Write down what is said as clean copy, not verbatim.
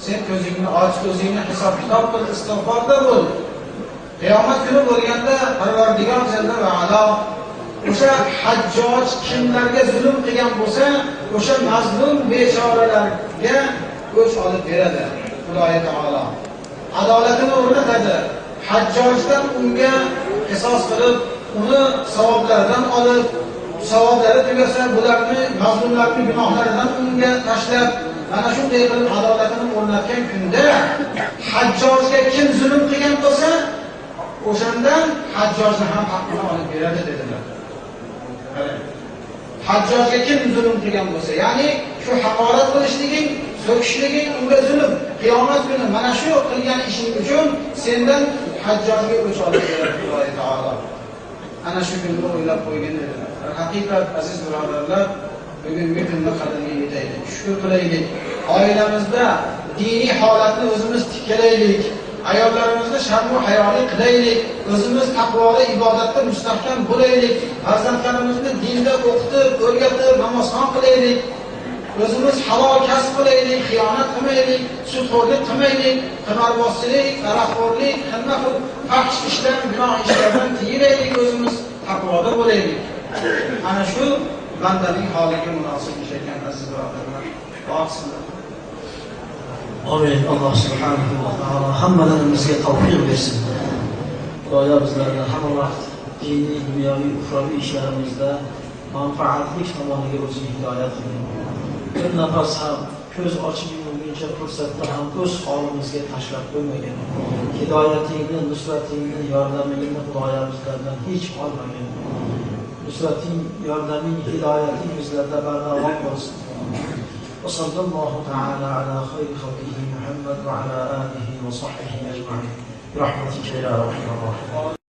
Sen ko'zingni och, o'zingni hisob-kitob qil, istig'forda bo'l. Qiyomat kuni bo'lganda Parvardigor jalla va alo o'sha Hajjoj kimlarga zulm qilgan bo'lsa, o'sha mazlum bechoralarga o'ch olib beradi Xudoy taolo. Adolatini o'rnatadi. Hajjojdan unga qisos qilib, uni savoblaridan olib, savoblari tugasa bularni mazlumlarning gunohlaridan unga tashlab, mana shunday qilib adolatini o'rnatgan kunda Hajjojga kim zulm qilgan bo'lsa, o'shandan Hajjojni ham haqqini olib beradi dedilar. Hajjojga kim zulm qilgan bo'lsa, ya'ni shu haqorat qilishliging, so'kishliging unga zulm. Qiyomat kuni mana shu qilgan ishing uchun sendan Hajjojga o'ch olib beradi Xudoy taolo. Ana shu kunni o'ylab qo'ygin dedilar. Haqiqat aziz birodarlar, bugungi kunni qadriga yetaylik, shukr qilaylik. Oilamizda diniy holatni o'zimiz tikkalaylik. Ayollarimizni sharmu hayoli qilaylik, o'zimiz taqvoli ibodatda mustahkam bo'laylik, farzandlarimizni dinda o'qitib, o'rgatib, namozxon qilaylik, o'zimiz halol kasb qilaylik, xiyonat qilmaylik, sudxo'rlik qilmaylik, qimarbozchilik, aroqxo'rlik, xilma-xil fahsh ishlar, gunoh ishlardan tiyilaylik, o'zimiz taqvoda bo'laylik. Ana shu bandaning holiga munosib ish ekan aziz birodarlar. Amin. Alloh subhanahu va taolo hammalarimizga tavfiq bersin. Xudoyo bizlarni hamma vaqt diniy, dunyoviy, uxroviy ishlarimizda manfaatli tomoniga o'zing hidoyat qilgin. Bir nafas ham ko'z ochib yumguncha fursatda ham o'z holimizga tashlab qo'ymagin. Hidoyatingni, nusratingni, yordamingni Xudoyo bizlardan hech olmagin. Nusrating, yordaming, hidoyating bizlarda bardavom bo'lsin. وصلى الله تعالى على خير خلقه محمد وعلى آله وصحبه أجمعين برحمتك يا أرحم الراحمين.